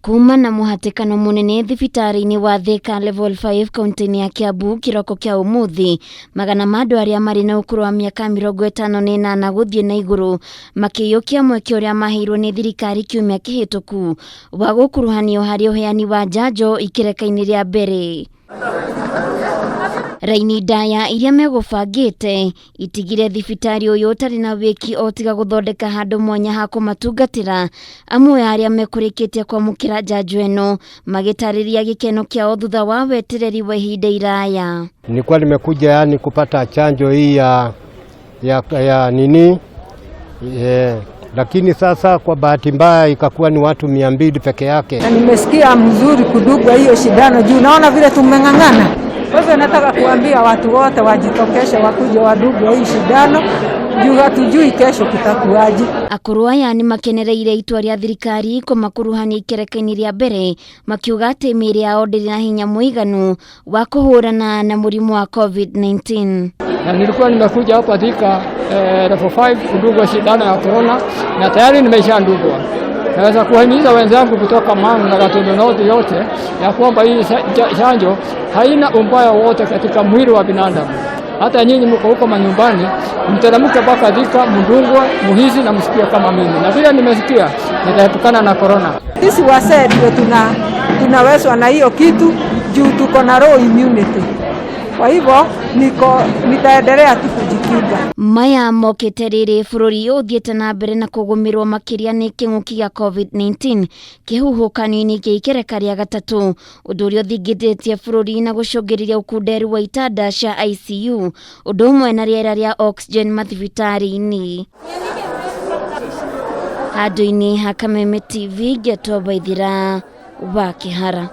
Kuma na mũhatĩkano mũnene thibitarĩ-inĩ wa Thika Level 5 kaunti-inĩ ya Kiambu kĩroko kĩa ũmũthĩ, magana ma andũ arĩa marĩ na ũkũrũ wa mĩaka 58 gũthiĩ na igũrũ makĩiyũkia mweke ũrĩa maheirwo nĩ thirikari kiumia kĩhĩtũku wa gũkuruhanio harĩ ũheani wa njanjo ikereka-inĩ rĩa mbere. Raini ndaya iria megũbangĩte itigire thibitarĩ ũyũ ũtarĩ na wĩki o tiga gũthondeka handũ mwanya ha kũmatungatĩra. Amwe a arĩa mekũrĩkĩtie kwamũkĩra njanjo ĩno magĩtarĩria gĩkeno kĩao thutha wa wetereri wa ihinda iraya. Nilikuwa nimekuja yani kupata chanjo hii ya, ya, ya nini yeah. Lakini sasa kwa bahati mbaya ikakuwa ni watu 200 peke yake. Na nimesikia mzuri kudugwa hiyo shindano juu naona vile tumeng'ang'ana. Kwa hivyo nataka kuambia watu wote wajitokeshe wakuje wadugwe hii shindano juu hatujui kesho kutakuwaje. Akũrũ aya nĩ makenereire itua rĩa thirikari kũmakuruhania ikereka-inĩ rĩa mbere makiuga atĩ mĩĩrĩ yao ndĩrĩ na hinya mũiganu wa kũhũrana na mũrimũ wa COVID-19. Na nilikuwa nimekuja hapa Thika level 5 kudungwa shindano ya corona na tayari nimeshandungwa. Naweza kuhimiza wenzangu kutoka Mang'u na Gatundu North yote ya kwamba hii chanjo haina umbaya wote katika mwili wa binadamu. Hata nyinyi mko huko manyumbani, mteremke mpaka Thika, mdungwe, muhisi na msikie kama mimi. Na vile nimesikia, nitaepukana na corona. Sisi wasee ndio tunawezwa na hiyo kitu juu tuko na low immunity. Kwa hivyo nitaendelea tu kujikinga. Maya mokĩte rĩrĩ bũrũri ũthiĩte na mbere na kũgũmĩrwo makĩria nĩ kĩng'ũki gĩa COVID-19 kĩhuhũkanio-inĩ kĩa ikereka rĩa gatatũ, ũndũ ũrĩa ũthingithĩtie bũrũri na gũcũngĩrĩria ũkunderu wa itanda cia ICU ũndũ ũmwe na rĩera rĩa oxygen mathibitarĩ-inĩ. Handũ-inĩ ha Kameme TV, Ngeto Waithira wa Kĩhara.